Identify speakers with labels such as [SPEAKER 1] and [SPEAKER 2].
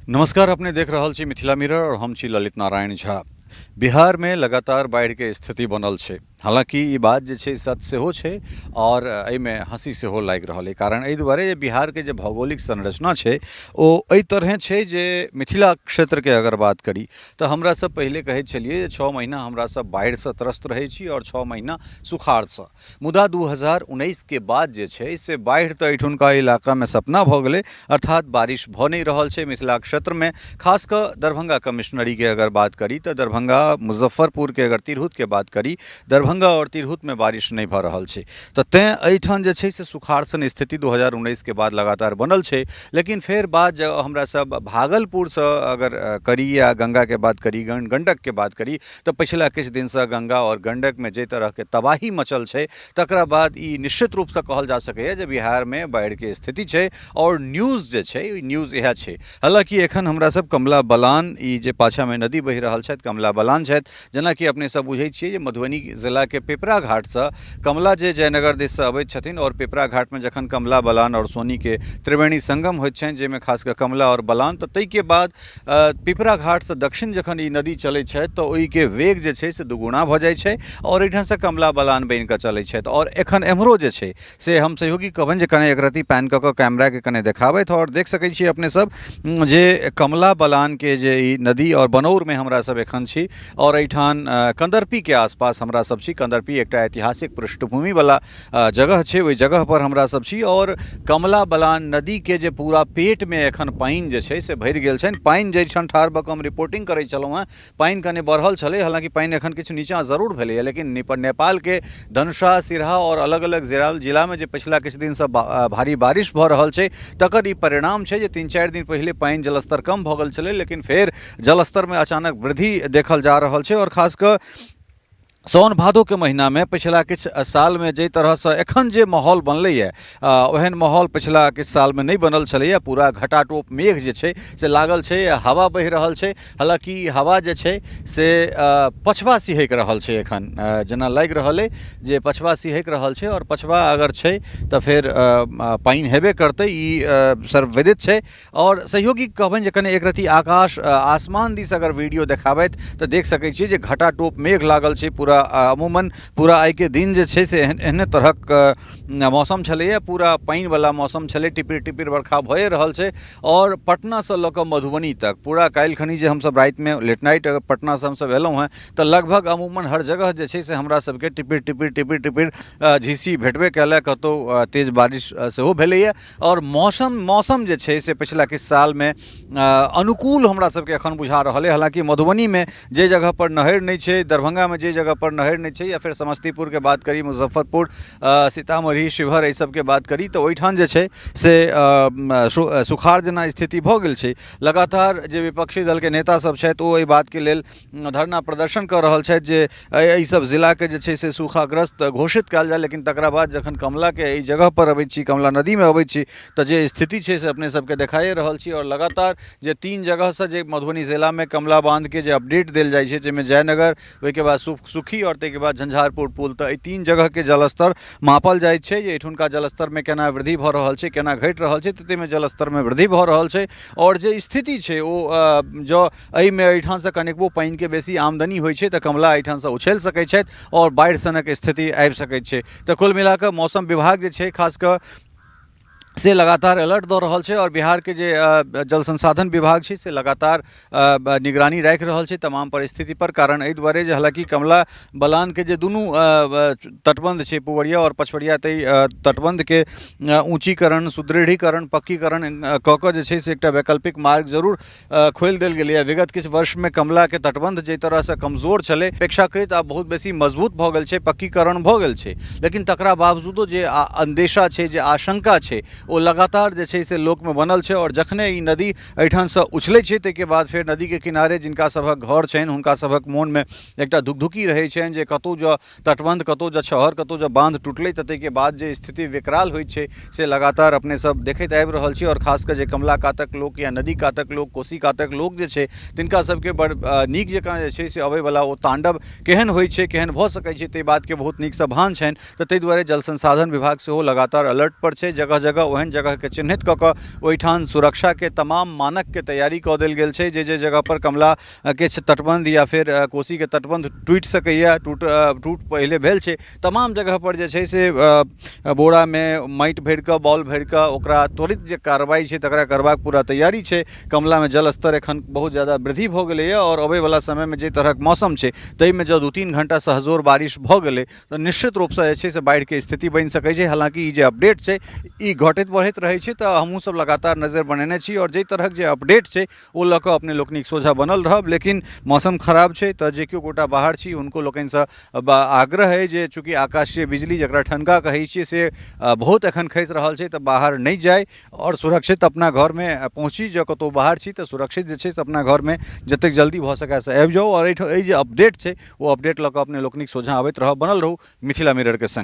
[SPEAKER 1] नमस्कार, अपने देख रहल छी मिथिला मिरर और हम छी ललित नारायण झा। बिहार में लगातार बाढ़ि के स्थिति बनल छै। हालांकि ई बात जे छै सच सेहो छै और एहिमे हंसी सेहो लागि रहल अइ, कारण एहि दुआरे जे बिहार के जे भौगोलिक संरचना छै ओ एहि तरहे छै जे मिथिला क्षेत्र के अगर बात करी तऽ हमरा सब पहिले कहै छलियै जे 6 महीना हमरा सब बाढ़िसँ त्रस्त रहै छी और 6 महीना सुखाड़सँ। मुदा 2019 के बाद जे छै से बाढ़ि तऽ एहिठुनका इलाकामे सपना भऽ गेलै, अर्थात बारिश भऽ नहि रहल छै मिथिला क्षेत्रमे। खास कऽ दरभंगा कमिश्नरीके अगर बात करी तऽ दरभंगा, मुजफ्फरपुरके अगर तिरहुतके बात करी, दरभंगा आओर तिरहुतमे बारिश नहि भऽ रहल छै, तऽ तेँ एहिठाम जे छै से सुखाड़ सन स्थिति 2019 के बाद लगातार बनल छै। लेकिन फेर बाद जे हमरा सब भागलपुरसँ अगर करी या गंगाके बात करी, गंडकके बात करी, तऽ पछिला किछु दिनसँ गंगा आओर गंडकमे जाहि तरहके तबाही मचल छै तकरा बाद ई निश्चित रूपसँ कहल जा सकैए जे बिहारमे बाढ़िके स्थिति छै आओर न्यूज़ जे छै न्यूज़ इएह छै। हालाँकि एखन हमरा सब कमला बलान, ई जे पाछाँमे नदी बहि रहल छथि कमला बलान छथि, जेनाकि अपने सब बुझै छियै जे मधुबनी जिलाके पिपरा घाटसँ कमला जे जयनगर दिससँ अबैत छथिन आओर पिपरा घाटमे जखन कमला बलान आओर सोनीके त्रिवेणी संगम होइत छनि, जाहिमे खास कऽ कमला आओर बलान, तऽ ताहिके बाद पिपरा घाटसँ दक्षिण जखन ई नदी चलै छथि तऽ ओहिके वेग जे छै से दुगुना भऽ जाइ छै आओर एहिठामसँ कमला बलान बनि कऽ चलै छथि। आओर एखन एम्हरो जे छै से हम सहयोगी कहबनि जे कने एक रत्ती पैन कऽ कऽ कैमराके कने देखाबथि आओर देख सकै छी अपने सब जे कमला बलानके जे ई नदी आओर बनौरमे हमरा सब एखन छी आओर एहिठाम कंदर्पीके आसपास हमरा सब छी। कंदर्पी एकटा ऐतिहासिक पृष्ठभूमिवला जगह छै, ओहि जगह पर हमरा सब छी और कमला बलान नदी के जे पूरा पेट में एखन पानि जे छै से भरि गेल छनि। पानि जाहिठाम ठाढ़ भऽ कऽ हम रिपोर्टिंग करै छलहुँ हेँ, पानि कने बढ़ल छलै, हालाँकि पानि एखन किछु नीचाँ जरूर भेलैए, लेकिन नेपालके धनुषा, सिरहा और अलग अलग जिलामे जे पछिला किछु दिनसँ भारी बारिश भऽ रहल छै तकर ई परिणाम छै जे 3-4 दिन पहिले पानि जलस्तर कम भऽ गेल छलै, लेकिन फेर जलस्तरमे अचानक वृद्धि देखल जा रहल छै। और खास कऽ साओन भादोके महीनामे पछिला किछु सालमे जाहि तरहसँ एखन जे माहौल बनलैए ओहन माहौल पछिला किछु सालमे नहि बनल छलैए। पूरा घटाटोप मेघ जे छै से लागल छै, हवा बहि रहल छै, हालाँकि हवा जे छै से पछबा सिहकि रहल छै एखन, जेना लागि रहल अइ जे पछबा सिहकि रहल छै आओर पछबा अगर छै तऽ फेर पानि हेबे करतै, ई सर्वविदित छै। और सहयोगी कहबनि जे कने एक रति आकाश आसमान दिस अगर वीडियो देखाबथि तऽ देख सकै छियै जे घटाटोप मेघ लागल छै पूरा। अमूमन पूरा आइके दिन जे छै से एहने तरहक मौसम छलैए, पूरा पानिवला मौसम छलै, टिपिर टिपिर बरखा भए रहल छै। और पटनासँ लऽ कऽ मधुबनी तक पूरा काल्हि खनी जे हमसब रातिमे लेट नाइट अगर पटनासँ हमसब एलहुँ हेँ तऽ लगभग अमूमन हर जगह जे छै से हमरा सबके टिपिर टिपिर टिपिर टिपिर झीसी भेटबे कयलक, कतहु तेज बारिश सेहो भेलैए। आओर मौसम जे छै से पछिला किछु सालमे अनुकूल हमरा सबके एखन बुझा रहल अइ। हालाँकि मधुबनीमे जे जगहपर नहरि नहि छै, दरभंगामे जे जगहपर नहरि नहि छै, या फेर समस्तीपुरके बात करी, मुजफ्फरपुर, सीतामढ़ी, शिवहर, एहि सबके बात करी तऽ ओहिठाम जे छै से सुखाड़ जेना स्थिति भऽ गेल छै। लगातार जे विपक्षी दलके नेता सब छथि ओ एहि बातके लेल धरना प्रदर्शन कऽ रहल छथि जे एहि सब जिलाके जे छै से सूखाग्रस्त घोषित कयल जाय, लेकिन तकरा बाद जखन कमलाके एहि जगहपर अबै छी, कमला नदीमे अबै छी, तऽ जे स्थिति छै से अपने सबके देखाइए रहल छी। आओर लगातार जे 3 जगहसँ जे मधुबनी जिलामे कमला बाँधके जे अपडेट देल जाइ छै, जाहिमे जयनगर, ओहिके बाद सुखी आओर ताहिके बाद झंझारपुर पुल, तऽ एहि 3 जगहके जलस्तर मापल जाइ छै जे एहिठुनका जलस्तरमे केना वृद्धि भऽ रहल छै, केना घटि रहल छै, तऽ ताहिमे जलस्तरमे वृद्धि भऽ रहल छै। आओर जे स्थिति छै ओ जँ एहिमे एहिठामसँ कनिकबो पानिके बेसी आमदनी होइ छै तऽ कमला एहिठामसँ उछलि सकै छथि आओर बाढ़ि सनक स्थिति आबि सकै छै। तऽ कुल मिलाकऽ मौसम विभाग जे छै खास कऽ से लगातार अलर्ट दऽ रहल छै आओर बिहारके जे जल संसाधन विभाग छै से लगातार निगरानी राखि रहल छै तमाम परिस्थितिपर। कारण एहि दुआरे जे हालाँकि कमला बलानके जे दुनू तटबन्ध छै, पुवरिया आओर पछवरिया, ताहि तटबन्धके ऊँचीकरण, सुदृढ़ीकरण, पक्कीकरण कऽ कऽ जे छै से एकटा वैकल्पिक मार्ग जरूर खोलि देल गेलैए। विगत किछु वर्षमे कमलाके तटबन्ध जाहि तरहसँ कमजोर छलै अपेक्षाकृत आब बहुत बेसी मजबूत भऽ गेल छै, पक्कीकरण भऽ गेल छै, लेकिन तकरा बावजूदो जे अन्देशा छै, जे आशंका छै, ओ लगातार जे छै से लोकमे बनल छै। आओर जखने ई नदी एहिठामसँ उछलै छै ताहिके बाद फेर नदीके किनारे जिनका सभक घर छनि हुनका सभक मोनमे एकटा धुकधुकी रहै छनि जे कतहु जँ तटबन्ध, कतहु जँ छहर, कतहु जँ बाँध टुटलै तऽ ताहिके बाद जे स्थिति विकराल होइ छै से लगातार अपने सब देखैत आबि रहल छी। आओर खास कऽ जे कमला कातक लोक या नदी कातक लोक, कोसी कातक लोक जे छै तिनका सबके बड़ नीक जकाँ जे छै से अबैवला ओ ताण्डव केहन होइ छै, केहन भऽ सकै छै, ताहि बातके बहुत नीकसँ भान छनि। तऽ ताहि दुआरे जल संसाधन विभाग सेहो लगातार अलर्टपर छै। जगह जगह ओहन जगहके चिन्हित कऽ कऽ ओहिठाम सुरक्षाके तमाम मानकके तैयारी कऽ देल गेल छै। जे जे जगहपर कमलाके तटबन्ध या फेर कोसीके तटबन्ध टूटि सकैए, टूट टूट पहिले भेल छै, तमाम जगहपर जे छै से बोरामे माटि भरि कऽ, बॉल भरि कऽ ओकरा त्वरित जे कार्रवाइ छै तकरा करबाक पूरा तैयारी छै। कमलामे जलस्तर एखन बहुत ज्यादा वृद्धि भऽ गेलैए आओर अबैवला समयमे जाहि तरहक मौसम छै ताहिमे जँ 2-3 घण्टा सहजोर बारिश भऽ गेलै तऽ निश्चित रूपसँ जे छै से बाढ़िके स्थिति बनि सकै छै। हालाँकि ई जे अपडेट छै ई घटैत बढ़ैत रहै छै, तऽ हमहूँसभ लगातार नजरि बनेने छी आओर जाहि तरहक जे अपडेट छै ओ लऽ कऽ अपने लोकनिक सोझाँ बनल रहब। लेकिन मौसम खराब छै तऽ जे केओ गोटा बाहर छी हुनको लोकनिसँ आग्रह अइ जे चूँकि आकाशीय बिजली जकरा ठनका कहै छियै से बहुत एखन खसि रहल छै, तऽ बाहर नहि जाइ आओर सुरक्षित अपना घरमे पहुँची। जँ कतहु बाहर छी तऽ सुरक्षित जे छै से अपना घरमे जतेक जल्दी भऽ सकए से आबि जाउ। आओर एहिठाम एहि जे अपडेट छै ओ अपडेट लऽ कऽ अपने लोकनिक सोझाँ अबैत रहब। बनल रहू मिथिला मिररके सङ्ग।